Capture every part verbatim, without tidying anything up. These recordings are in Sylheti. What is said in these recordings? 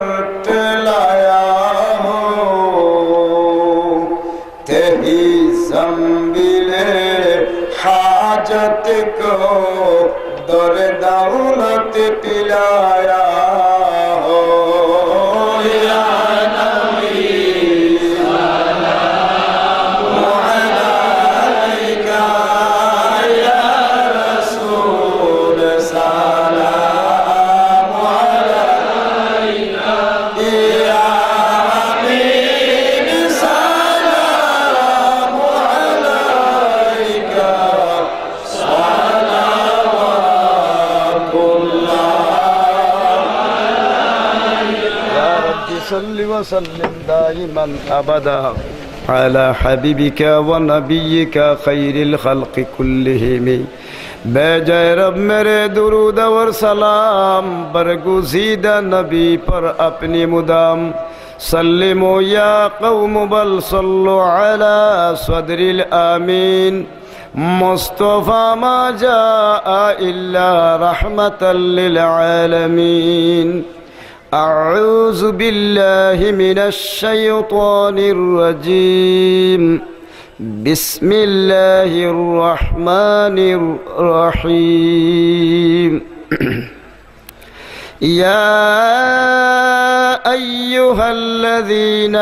لایا ہو، تیری زنبیل حاجت کو در دولت پلایا ہو۔ یا نبی سلام علیک، یا رسول سلام علیک، یا حبیب سلام علیک، صلوات اللہ علیک۔ یا رب صل وسلم دائما ابدا علی حبیبک و نبیک خیر الخلق کلہم۔ بھیجے رب میرے درود اور سلام برگزیدہ نبی پر اپنی مدام۔ سلموا یا قوم بل صلوا علی صدر الامین، مصطفی ما جاء الا رحمة للعالمین۔ أعوذ بالله من الشيطان الرجيم. بسم الله الرحمن الرحيم. يا أيها الذين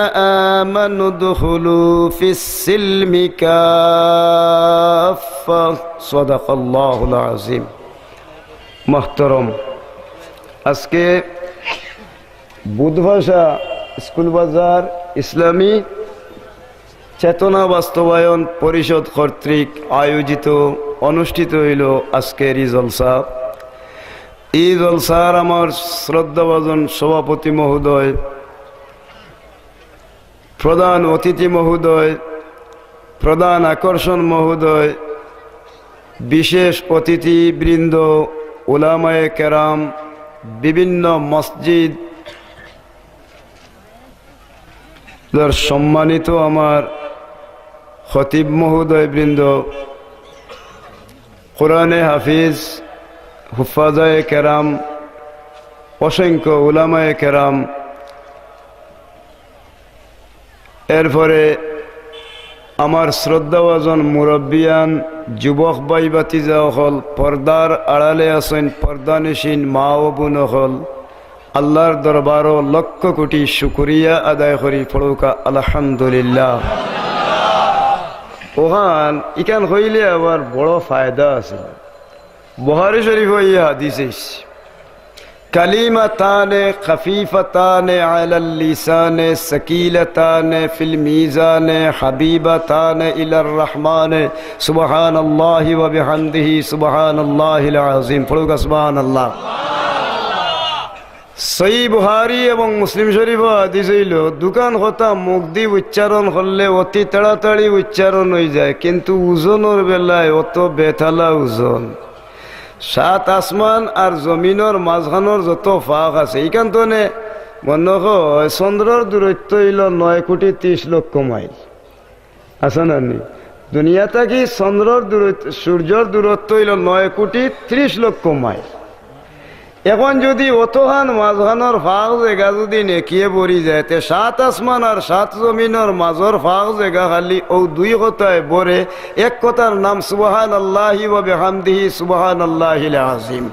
آمنوا ادخلوا في السلم كافة. صدق الله العظيم. محترم، আজকে বুধবাসা স্কুল বাজার ইসলামী চেতনা বাস্তবায়ন পরিষদ কর্তৃক আয়োজিত, অনুষ্ঠিত হইল আজকের এই জলসা। এই জলসার আমার শ্রদ্ধাভাজন সভাপতি মহোদয়, প্রধান অতিথি মহোদয়, প্রধান আকর্ষণ মহোদয়, বিশেষ অতিথিবৃন্দ, উলামায়ে কেরাম, বিভিন্ন মসজিদ, সম্মানিত আমার খতিব মহোদয়বৃন্দ, কোরআনে হাফিজ, হুফাজায়ে কেরাম, অসংখ্য উলামায়ে কেরাম, এরপরে আমার শ্রদ্ধাভাজন মুরব্বিয়ান, যুবক ভাই ভাতিজা অকল, পর্দার আড়ালে আছইন, পর্দানিশীন মা ও বোন অকল, আল্লাহর দরবারো লক্ষ কোটি শুকরিয়া আদায় করি, পড়উক্কা আলহামদুলিল্লাহ। অখান ইখান কইলে আবার বড় ফায়দা আছে। বুখারী শরীফো ই হাদিস আইছে, كلمتان خفيفتان على اللسان ثقيلتان في الميزان حبيبتان إلى الرحمن سبحان الله وبحمده سبحان الله العظيم। পড়উক্কা সুবহানাল্লাহ। সহিহ বুখারী এবং মুসলিম শরীফো হাদিস অইলো, দুখান কথা মুখদি উচ্চারণ করলে অতি তাড়াতাড়ি উচ্চারণ অইযায়, কিন্তু ওজনর বেলায় অত বেতালা ওজন। সাত আসমান আর জমিনর মাঝখানর যত ফাঁক আছে, ইখান তনে মনো কয় চন্দ্রর দূরত্ব অইলো নয় কোটি ত্রিশ লক্ষ মাইল। আছে না নি? দুনিয়া থাকি চন্দ্রর দূরত্ব, সূর্যর দূরত্ব অইলো নয় কোটি ত্রিশ লক্ষ মাইল। এখন যুদি অতখান মাঝখানর ফাঁক জেগা যুদি নেকিয়ে ভরি যায়, তে সাত আসমান আর সাত জমিনর মাঝর ফাঁক জেগা খালি অউ দুই কথায় ভরে, এক কথার নাম সুবহানাল্লাহি ওয়া বিহামদিহি সুবহানাল্লাহিল আযীম।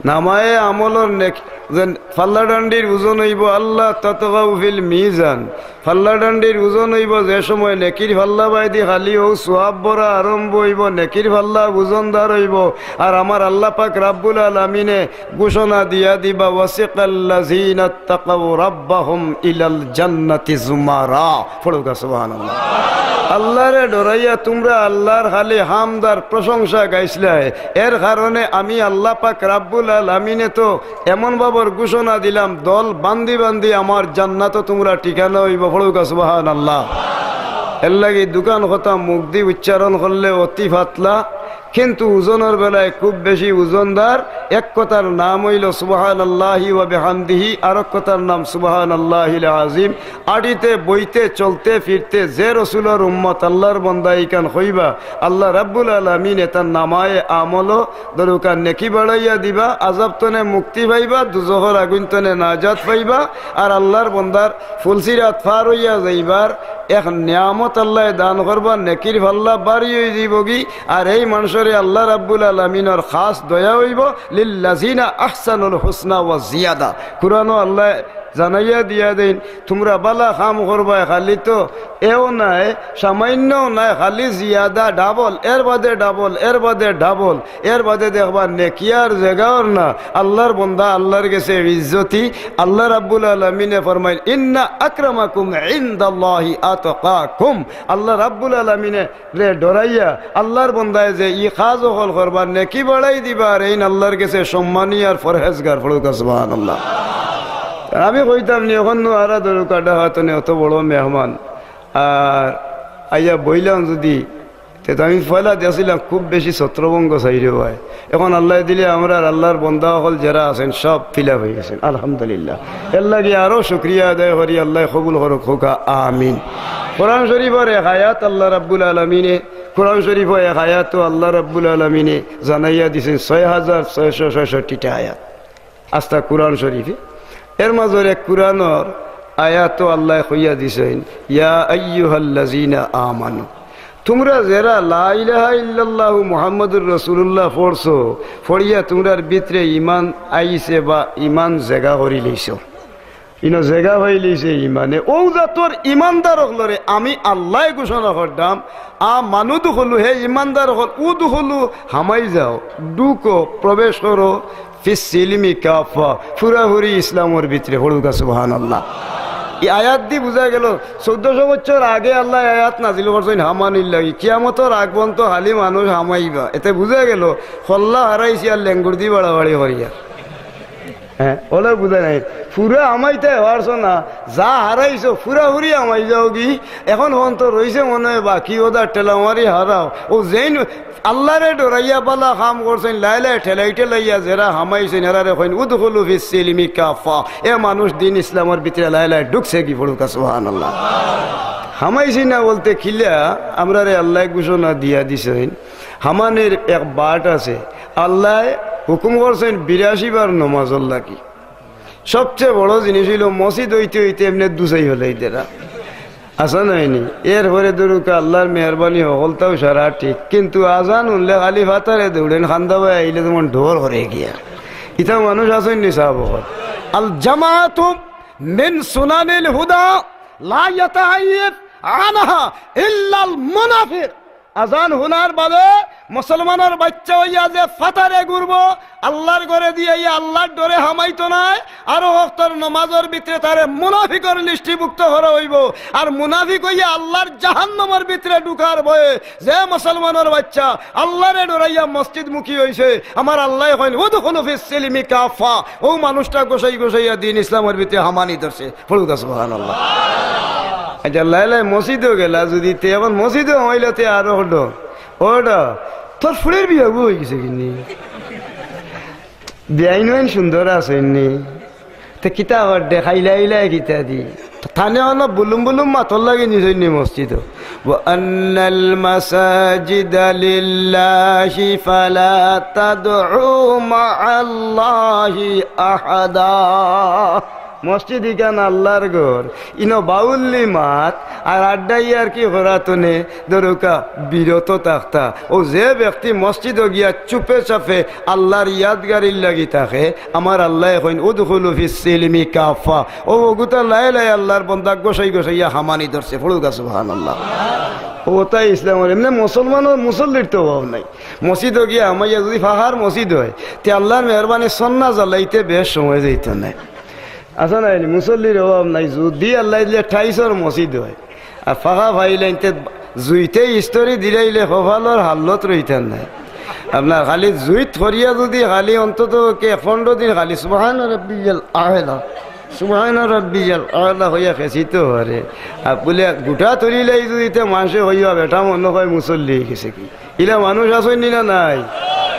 নামায়ে আমলর নেক-, যেন পাল্লা ডান্ডির ওজন অইবো, আল্লাহ তাতগাউ ফিল মিজান। পাল্লা ডান্ডির ওজন অইবো যে সময় নেকির পাল্লা বায়দি খালি অউ সওয়াব ভরা আরম্ভ অইবো, নেকির পাল্লা ওজনদার অইবো। আর আমার আল্লাহ পাক রাব্বুল আলামিনে ঘোষণা দিয়া দিবা, ওয়াসিকাল্লাযীনাত্তাকাউ রাব্বাহুম ইলাল জান্নাতি যুমারা। পড়উক্কা সুবহানাল্লাহ। আল্লাহরে ডরাইয়া তুমরা আল্লাহর খালি হামদ আর প্রশংসা গাইছলায়, এর কারণে আমি আল্লাহ পাক রাব্বুল আলামিনে তো এমন ভাবর ঘোষণা দিলাম, দল বান্দি বান্দি আমার জান্নাতো তুমরা ঠিকানা অইবো। পড়উক্কা সুবহানাল্লাহ। এরলাগি দুখান কথা মুখদি উচ্চারণ করলে অতি পাতলা, কিন্তু ওজনর বেলায় খুব বেশি ওজনদার। এক কথার নাম অইলো সুবহানাল্লাহি ওয়া বিহামদিহি, আরক কথার নাম সুবহানাল্লাহিল আজিম। আটিতে, বইতে, চলতে, ফিরতে যে রসুলর উম্মত আল্লার বন্দা ইখান কইবা, আল্লা রাব্বুল আলামিনে তার নামায়ে আমলো দরুকা নেকি বাড়াইয়া দিবা, আজাব তনে মুক্তি পাইবা, দুজখর আগুইন তনে নাজাত পাইবা। আর আল্লার বন্দার ফুলসিরাত পার অইয়া যাইবার এক নিয়ামত আল্লায় দান করবা, নেকির পাল্লা ভারি অইযিবোগি। আর এই মানষরে আল্লা রাব্বুল আলামিনর খাস দয়া অইবো। লিল্লাযিনা আহসানুল হুসনা ওয়া জিয়াদা। কুরআনো আল্লায় জানাইয়া দিয়া দেইন, তুমরা বালা কাম করবায়, খালি তো এও নায়, সামাইন্যও নায়, খালি জিয়াদা, ডাবল, এর বাদে ডাবল, এর বাদে ডাবল, এর বাদে দেখবা নেকি আর জেগাওর না। আল্লার বন্দা আল্লার গেছে ইজ্জতি। আল্লা রাব্বুল আলামিনে ফরমাইন, ইন্না আকরামাকুম ইনদাল্লাহি আতকাকুম। আল্লা রাব্বুল আলামিনে রে ডরাইয়া আল্লার বন্দায় যে ই কাজ অকল করবা, নেকি বাড়াই দিবা, আর এইন আল্লার গেছে সম্মানী আর ফরহেজগার। পড়ুক্কা সুবহানাল্লাহ। আমি কইতাম নি, অখন নু আরা দরুকা ডাহাতনে অত বড় মেহমান, আর আইয়া বইলাম যুদি, তে তো আমি পয়লা দিয়াছিলাম খুব বেশি ছত্রভঙ্গ চাইরে ভাই। অখন আল্লায় দিলে আমরার আল্লার বন্দা অকল যেরা আছইন সব fill up অইগেছইন, আলহামদুলিল্লাহ। এরলাগি আরো শুকরিয়া আদায় করি, আল্লায় কবুল করুক, কউক্কা আমিন। কোরআন শরীফর এক আয়াত আল্লা রাব্বুল আলামিনে, কোরআন শরীফর এক আয়াতো আল্লা রাব্বুল আলামিনে জানাইয়া দিছইন ছয় হাজার ছয়শো ছয়ষট্টিটা আয়াত। আস্তা কুরআন শরীফে। এর মাজর এক কুরআনর আয়াতো আল্লায় কইয়া দিছইন, ইয়া আইয়ুহাল্লাযিনা আমানু, তুমরা যেরা লা ইলাহা ইল্লাল্লাহু মুহাম্মাদুর রাসূলুল্লাহ পড়ছো, পড়িয়া তুমরার ভিতরে ইমান আইছে বা ইমান জেগা করি লইছো, ইনো জেগা পাই লইছে ইমানে, অউ জাতর ইমানদার অকলরে আমি আল্লায় ঘোষণা কররাম, আমানু দুখুলু, হে ইমানদার অকল, উদখুলু, হামাই যাও, ঢুকো, প্রবেশ করো, ফিস সিলমি কাফা, পুরাপুরি ইসলামর ভিতরে। পড়ুক্কা সুবহানাল্লাহ। ই আয়াত দি বুঝা গেল, চৌদ্দশো বছর আগে আল্লায় আয়াত নাজিল করছইন হামানির লাগি, কিয়ামতর আগ পর্যন্ত খালি মানুষ হামাইবা। এতে বুঝা গেল, কল্লা হারাইছি আর লেঙ্গুর দি বাড়াবাড়ি করিয়া। হ্যাঁ, অলা বুঝা নাই। পুরা হামাইতায় পারছো না, যা হারাইছো পুরাপুরি হামাই যাওগি। অখন অন্ত রইছে মনে অয় বাকি, অতা ঠেলা মারি হারাও। অউ যেইন আল্লারে ডরাইয়া বালা কাম করছইন, লায় লায় ঠেলাই ঠেলাইয়া যেরা হামাইছইন, এরারে কইন, উদখুলু ফিস সিলমি কাফা। এ মানুষ দিন ইসলামর ভিতরে লায় লায় ঢুকছেগি। পড়ুক্কা সুবহানাল্লাহ। হামাইছি না বলতে কিলা, আমরারে আল্লায় ঘোষণা দিয়া দিছইন, হামানির এক বাট আছে। আল্লায় হুকুম করছইন বিরাশি বার নমাজর লাগি। সবচেয়ে বড় জিনিস অইলো মসজিদ অইতে অইতে এমনে দুসাই ফেলাই দেরা। আছা নায়নি? এরপরে দরুকা আল্লার মেহেরবানি হকলতাউ সারা ঠিক, কিন্তু আজান হুনলে খালি ফাতারে দৌড়েন, কান্দাবায় আইলে যেমন ডর করে গিয়া। ইতা মানুষ আছইন নি সাব অকল? আল জামাআতু মিন সুনানিল হুদা লা ইয়াতাহাইয়াজ আনহা ইল্লাল মুনাফিক। আজান হুনার বাদে মুসলমানর বাইচ্চা অইয়া যে ফাতারে ঘুরবো, আল্লার ঘরে দিয়া ইয়া আল্লার ডরে হামাইতো নায়, আরো অক্তর নমাজর ভিতরে তারে মুনাফিকর লিস্টিভুক্ত করা অইবো। আর মুনাফিক অইয়া আল্লার জাহান্নামর ভিতরে ঢুকার ভয়ে যে মুসলমানর বাইচ্চা আল্লারে ডরাইয়া মসজিদমুখী অইছে, আমার আল্লায় কইন, উদখুলু ফিস সিলমি কাফা, অউ মানুষটা গোসাই গোসাইয়া দিন ইসলামর ভিতরে হামানি ধরছে। পড়ুক্কা সুবহানাল্লাহ। আচ্ছা, লায় লায় মসজিদো গেলা যুদি, তে অখন মসজিদো হামাইলা তে আরো হলো, ওটা তোর ফুড়ির বিয়াগু অইগেছে কিনি? বিয়াইন অইন সুন্দর আছইন নি? তে কিতা করদে, খাইলা ইলা কিতা দি? তানে অনো বুলুম বুলুম মাতর লাগি নিছইন নি মসজিদো। ওয়া আন্নাল মাসাজিদা লিল্লাহি ফালা তাদউ মাআল্লাহি আহাদা। মসজিদ ইখান আল্লার ঘর, ইনো বাউল্লি মাত আর আড্ডা ইয়ার্কি করাতনে দরুকা বিরত থাকতা। অউ যে ব্যক্তি মসজিদো গিয়া চুপে চাপে আল্লার ইয়াদগারির লাগি থাকে, আমার আল্লায় কইন, উদখুলু ফিস সিলমি কাফা। অউ অগুতা লায় লায় আল্লার বন্দা গোসাই গোসাইয়া হামানি ধরছে। পড়ুক্কা সুবহানাল্লাহ। অউ তাই ইসলামর, এমনে মুসলমানর মুসল্লির তো অভাব নাই। মসজিদো গিয়া হামাইয়া যুদি ফাঁকার মসজিদ অয়, তে আল্লার মেহেরবানি সন্না জ্বালাইতে বেশ সময় যাইতো নায়। আছা নায়নি? মুসল্লির অভাব নাই। যুদি আল্লায় দিলে টাইলসর মসজিদ অয়, আর ফাঁকা পাইলাইন তে জুইতে ইস্তরি দিলাইলে কপালর হালত রইতার নায়। আপনার খালি জুইত করিয়া যুদি খালি অন্তত কে পনরো দিন খালি সুবহান রাব্বিয়াল আ'লা, সুবহানা রাব্বিয়াল আলা কইয়া খেছি তো হরে। আর বুলে গুটা তুলিলাই যুদি তে মানষে কইবা বেটা মনো কয় মুসল্লি অইগেছে কি। ইলা মানুষ আছইন নি না নাই?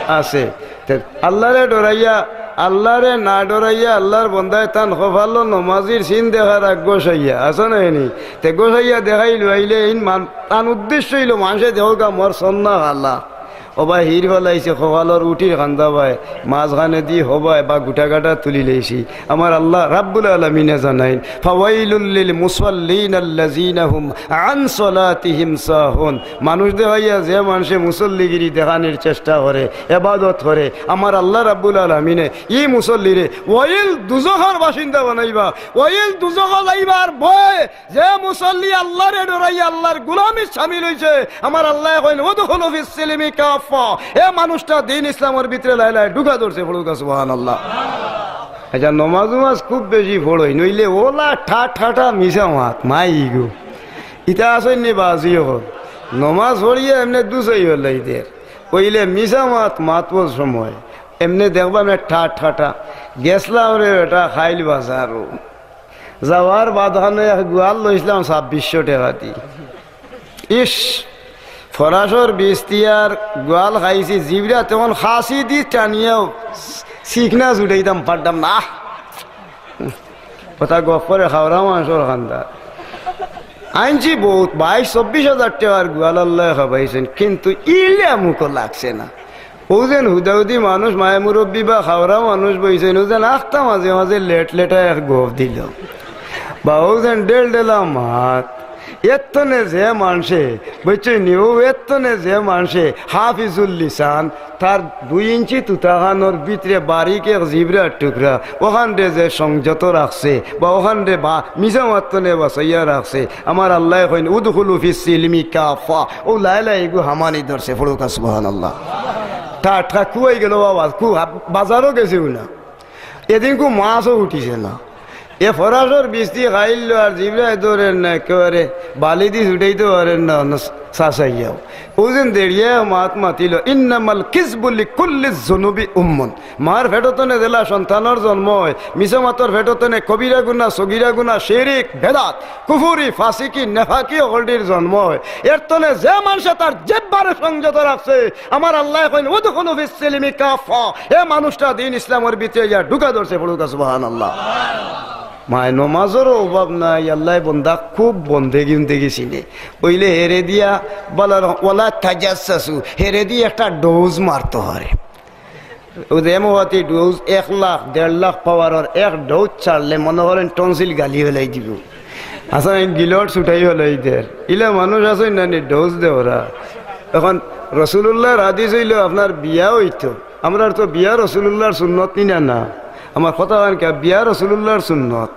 আছে। তে আল্লারে ডরাইয়া, আল্লারে না ডরাইয়া, আল্লার বন্দায় তান কপালো নমাজির চিন দেখার আগ গোসাইয়া, আছে না এনি? তে গোসাইয়া দেখাইল আইলে ইন মান-, তান উদ্দেশ্য অইলো মানষে দেখউক্কা মোর সন্না খালা। ও ভাই, হির ফালাইছে কপালর উটির কান্দা ভাই, মাঝখানেদি হবায় বা গুটা গাটা তুলিলাইছি। আমার আল্লাহ রাব্বুল আলামিনে জানাইন, "ফাওয়াইলুল লিল মুসাল্লিন আল্লাযিনা হুম আন সালাতিহিম সাহুন।" মানুষ দেখাইয়া যে মানষে মুসল্লিগিরি দেখানির চেষ্টা করে, এবাদত করে, আমার আল্লাহ রাব্বুল আলামিনে ই মুসল্লিরে ওয়াইল দুজখর বাসিন্দা বানাইবা, ওয়াইল দুজখ যাইবার ভয়ে যে মুসল্লি আল্লারে ডরাইয়া আল্লার গুলামিত শামিল অইছে, আমার আল্লায় কইন, "উদখুলু ফিস সিলমি কাফফা।" এ মানুষটা দিন ইসলামর ভিতরে লায় লায় ঢুকা ধরছে, পড়ুক্কা সুবহানাল্লাহ। আচ্ছা, নমাজ উমাজ খুব বেশি পড়ইন, নইলে ওলা ঠা ঠা ঠা মিছা মাত, মাই গো। ইতা আছইন নি বাজি অকল। নমাজ পড়িয়া এমনে দুসাই হলাই দের। অইলে মিছা মাত মাতবো সময়। এমনে দেখবা না ঠা ঠা ঠা। গেছলাম রে বেটা খাইল বাজারো। যাওয়ার বাদ খানো এক গুয়াল লইছলাম ছাব্বিশশো টেকা দি। ইস, ফরাসর বিস্তিয়ার গুয়াল খাইছি, জিবরা তখন খাসি দি টানিয়াও চিকনা ছুটাইতাম পারতাম না। আহ! কথা গফ করে খাওরা মানষর কান্দা। আনছি বউত, বাইশ চব্বিশ হাজার টেকার গুয়াল আল্লায় খাবাইছইন, কিন্তু ইলা মুখো লাগছে না। অউ যেন হুদাহুদি মানুষ, মায়ে মুরব্বি বা খাওরা মানুষ বইছইন, অউ যেন আখতা মাঝে মাঝে লেট লেটা এক গফ দিল। বা অউ যেন ডেল ডেলা মাত। এর তনে যে মানষে, বুঝছইন নি, অউ এর তনে যে মানষে হাফিজুল লিসান, তার দুই ইঞ্চি তুতাখানর ভিতরে বারিক এক জিবরার টুকরা, অখানরে যে সংযত রাখছে, বা অখানরে বা মিছা মাত তনে বাচাইয়া রাখছে, আমার আল্লায় কইন, "উদখুলু ফিস সিলমি কাফফা।" অউ লায় লায় ইগু হামানি ধরছে, পড়ুক্কা সুবহানাল্লাহ। ঠা ঠা কুয়াই গেল বাবা, কু-, বাজারো গেছেউ না। এদিন কু মাছও উঠিছে না। এ ফরাসর বিস্তি খাইল আর জিবরায় ধরের না, একেবারে বালি দি ছুটাইতে পারের না, না চাচাইয়াও। অউ যেন দেড়িয়া মাত মাতিল, "ইন্নামাল কিযবু লিকুল্লি যুনুবি উম্মুন।" মার ফেটো তনে যেলা সন্তানর জন্ম অয়, মিছা মাতর ফেটো তনে কবিরা গুনা, সগিরা গুনা, শিরিক, বেদাত, কুফুরি, ফাসিকি, নেফাকি অকলটির জন্ম অয়। এর তনে যে মানষে তার জিব্বারে সংযত রাখছে, আমার আল্লায় কইন, "উদখুলু ফিস সিলমি কাফফা।" এ মানুষটা দিন ইসলামর ভিতরে ইয়া ঢুকা ধরছে, পড়ুক্কা সুবহানাল্লাহ। মায় নমাজরও অভাব নাই, আল্লায় বন্দা খুব বন্দেগি উন্দেগি চিনে। অইলে হেরে দিয়া বলার, "ওয়ালা তাজাসসাসু", হেরে দিয়া একটা ডোজ মারতো পারে। অউ যে এমওয়াতি ডোজ এক লাখ, দেড় লাখ পাওয়ারর এক ডোজ ছাড়লে মনো করেন টনসিল গালি ফালাই দিবো। আচ্ছা, এই গিলট ছুটাই ফালাই দের। ইলা মানুষ আছইন না নি ডোজ দেওরা। অখন রসুলুল্লাহর হাদিস অইলো আপনার বিয়া অইতো। আমরার তো বিয়া রসুলুল্লাহর সুন্নত নি না, না। আমার কথা অইন কিতা, বিয়া রসুলুল্লাহর সুন্নত।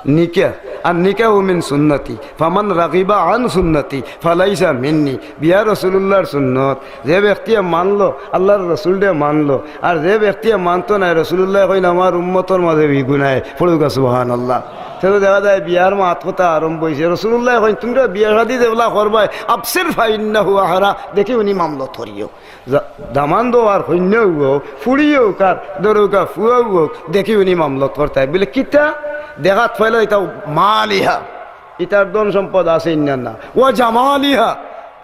নিকাহ, আর নিকাহু মিন সুন্নতি, ফামান রাগিবা আন সুন্নতি ফালাইসা মিন্নি। বিয়া রসুলুল্লাহর সুন্নত। যে ব্যক্তিয়ে মানলো, আল্লাহর রসুলরে মানলো, আর যে ব্যক্তিয়ে মানতো নায়, রসুলুল্লায় কইন, "আমার উম্মতর মাঝে বেগুনায়।" পড়ুক্কা সুবহানাল্লাহ। তে তো দেখা যায় বিয়ার মাত কথা আরম্ভ অইছে। রসুলুল্লায় কইন, "তুমরা বিয়া শাদি যেবলা করবায়, আবসির ফাইন্নাহু আহরা, দেখি হুনি মামলত করিও।" যা-, দামান দেওয়ার কইন্যা অউক, ফুড়ি অউক আর ধরউক্কা ফুয়া অউক, দেখি হুনি মামলত করতায়। বুলে, "কিতা?" দেখাত পাইলা ইতা মালিহা, ইতার ধন সম্পদ আছে ইন্না না। "ওয়া জামালিহা",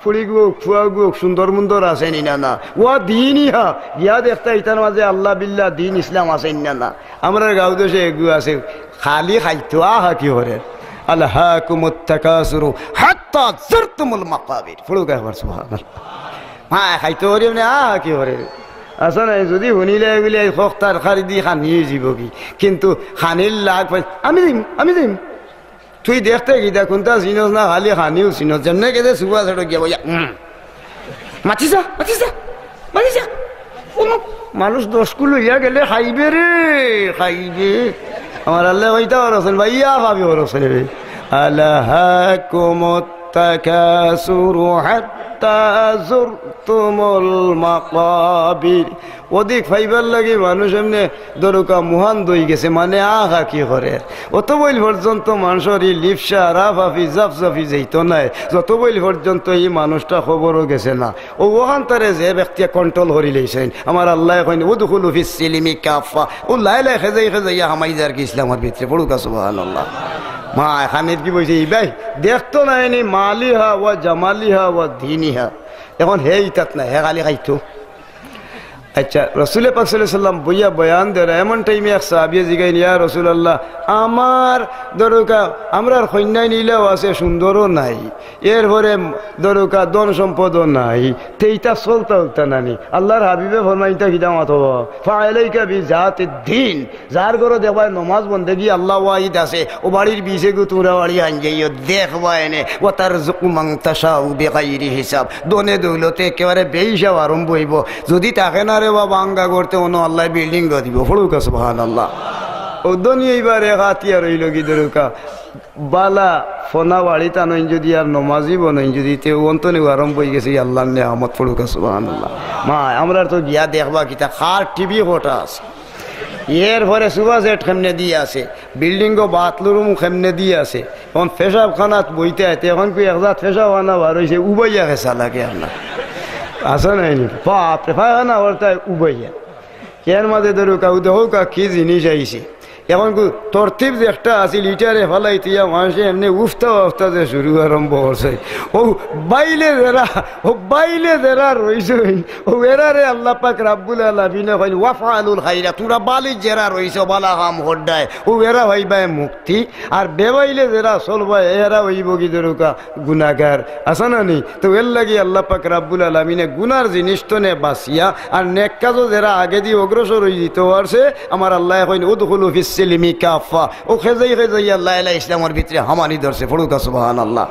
ফুড়ি অউক, ফুয়া অউক, সুন্দর মুন্দর আছে নি না, না। "ওয়া দীনিহা", গিয়া দেখতা ইতার মাঝে আল্লাহ বিল্লাহ দিন ইসলাম আছে ইন্না না। আমরার গাঁও দেশে এগু আছে, খালি খাইতো, আহা কি করে। "আলহাকুমুত তাকাসুরু হাত্তা যুরতুমুল মাকাবির।" পড়ুক্কা একবার সুবহানাল্লাহ। হ্যাঁ, খাইতো পারি মানে, আ, কি করে? আচ্ছা না, যুদি হুনিলে এগুলি এই খোখ তরকারি দি খানি অইযিবো কি? কিন্তু খানির লাগ পাই, "আমি দিম, আমি দিম।" তুই দেখতে কিতা, কুনটা চিনস না, খালি খানিউ চিনস। যেমনে গেছে সুবা ছেড়ো গিয়া বইয়া, "উম। মাতিছা, মাতিছা, মাতিছা।" উম, মানুষ দশ কুল অইয়া গেলে খাইবে রে, খাইবে। আমার আল্লায় কইতা পারছেন, ভাইয়া ভাবি পারছেন রে। আলহাকুমুত التكاثر حتى زرتم المقابر। অধিক পাইবার লাগি মানুষ এমনে দরুকা মহান দই গেছে, মানে আহা কি করে। অত বইল পর্যন্ত মানুষর ই লিপসা, রাফাফি, জাফজাফি যাইতো নায়, যত বইল পর্যন্ত ই মানুষটা কবরো গেছে না। ও ওখান তারে যে ব্যক্তিয়ে control করি লইছইন, আমার আল্লায় কইন, "উদখুলু ফিস সিলমি কাফফা।" ও লাই লাই খেজাই খেজাইয়া হামাই যার কি ইসলামর ভিতরে, পড়ুকা সুবহানাল্লাহ। মা, এখানে কি বলছে, ই ভাই, দেখতো নায় নি মালিহা ওয়া জামালিহা ওয়া দীনিহা। এখন হে ইতাত নাই, হে খালি খাইতো। আচ্ছা, রসুলে পাক সাল্লাল্লাহু আলাইহি ওয়াসাল্লাম বইয়া বয়ান দেরা, এমন টাইমে এক সাহাবিয়ে জিগাইন, "ইয়া রাসূলুল্লাহ, আমার দরুকা, আমরার কইন্যাইন ইলাও আছে, সুন্দরও নাই, এরপরে দরুকা ধন সম্পদও নাই, তে ইতা চলতা উলতা নানি?" আল্লাহর হাবিবে ফরমাইন, "ইতা কিতা মাতো? ফাআলাইকা বিজাতিদ দীন।" যার ঘরো দেখবায় নমাজ বন্দেগি আল্লাহ ওয়াহিদ আছে, ও বাড়ির বিছে গু তুমরা বাড়ি আন যাইও, দেখবায় এনে, "ওয়া তারযুকু মান তাশাউ বিগাইরি হিসাব।" ধনে দৌলতে একেবারে বেহিসাব আরম্ভ অইবো। যদি থাকে না রে বাবা, আঙ্গা করতে অনো আল্লায় building গো দিবো। পড়ুকা সুবহানাল্লাহ। ও ধনী অইবার এক হাতিয়ার অইলো গি দরুকা, বালা ফনা বাড়িত আনইন যদি আর নমাজি বনইন যদি, তে অন্তনে আরম্ভ অইগেছে আল্লাহর নিয়ামত। পড়ুকা সুবহানাল্লাহ। মা, আমরার তো গিয়া দেখবা কিতা, কার টিভি কটা আছে, এরপরে sofa set কেমনে দি আছে, building ও bathroom কেমনে দি আছে। এখন পেশাবখানাত বইতে আইতে, এখন কি এক জাত পেশাবখানা বার অইছে, উবাইয়া খেছা লাগে আপনার। আছে নাই নি? বাপরে, পায়খানা করতে উবাইয়া। এর মাঝে দরুকা, ও দেখউকা কি জিনিস আইছে। এখন কু-, তরতিব যে একটা আছিল, ইটারে ফালাই থইয়া মানুষে এমনে উফতা উফতা যে শুরু আরম্ভ করছে। ও বাইলে যেরা, ও বাইলে যেরা রইছইন, ও এরারে আল্লাহ পাক রাব্বুল আলামিনে কইন, "ওয়াফআলুল খাইরা", তোমরা বালিত যেরা রইছো, বালা কাম কররায়, ও এরা অইবায় মুক্তি। আর বেবাইলে যেরা চলবায়, এরা অইবো গি দরুকা গুনাগার। আছে না নি? তো এর লাগি আল্লাহ পাক রাব্বুল আলামিনে গুনার জিনিস তনে বাঁচিয়া আর নেক কাজও যেরা আগেদি অগ্রসর অই দিতো পারছে, আমার আল্লায় কইন, "উদখুলু ফিস সিলমি কাফফা।" ও খেজাই খেজাই আল্লাহ আল্লাহ ইসলামর ভিতরে হামানি ধরছে। পড়ুকা সুবহানাল্লাহ।